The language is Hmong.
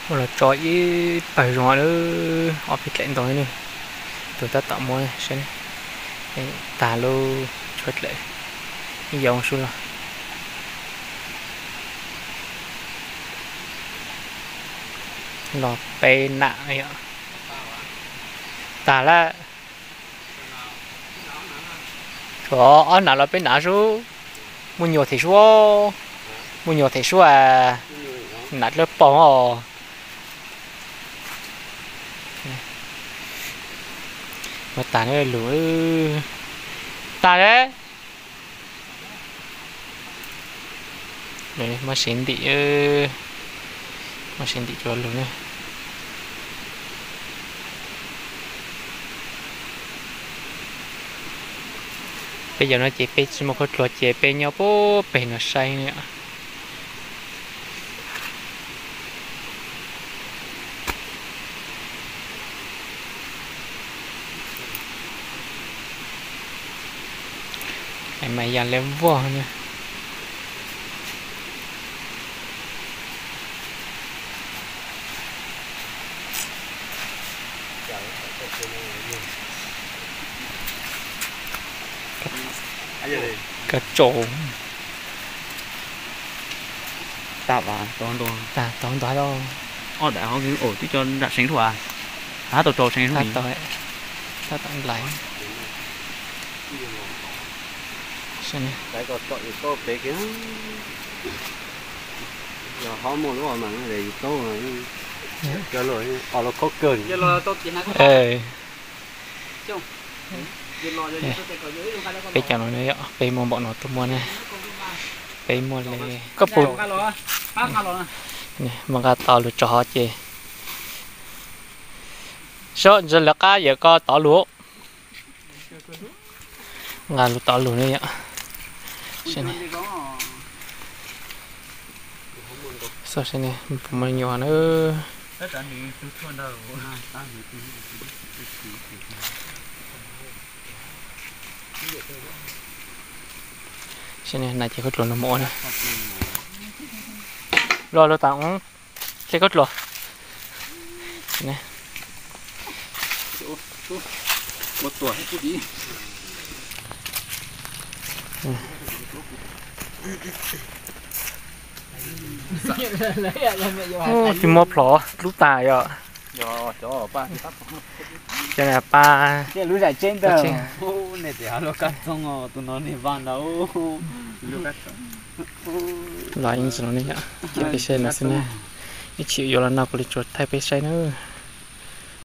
Los tso ib pawg zoo lawm, ob peb dlaim ntoo ne, tus tab tom muab saib, tag lub tshuav dlaim ib yam sub los. Los peb nam yom. Tag lawm. Tshuav ob nam los peb nam sub. Muaj nyuam them sub, muaj nyuam them sub, nam dlawb paug os. Muab tag lug, tag lawm. Muab siv ntim, muab siv ntim rua lug ne. Peb yog no ces peb tsis muaj khaub dluag ces peb nyob puag pem no saib. Mas yog lawv vog ne. Kab tsaus. Tag, tag ntau, ob daim hov twb cov nram seev dhau, hab tau rau seev, tab tom nplais. Peb cov no, peb muaj npaum no tuaj muag ne. Peb muaj li, koj puas muaj nqa tau lug tso hov ces, sob ntsis lawv qab yawm ko tov lug. Nqa lug tov lug ne yom. Saib ne, puas muaj nyuam na. Saib ne, na ces khaub dluag no mus ua ne. Los lug tas, thiab khaub dluag. Tsis muab plhov dlub tas yom. Cov pa, lub zais tseb ntawd. Los ib ntsis no ne, cia peb saib no xwb na. Ib chim yuav los no kuv li tsuas thaij peb saib na.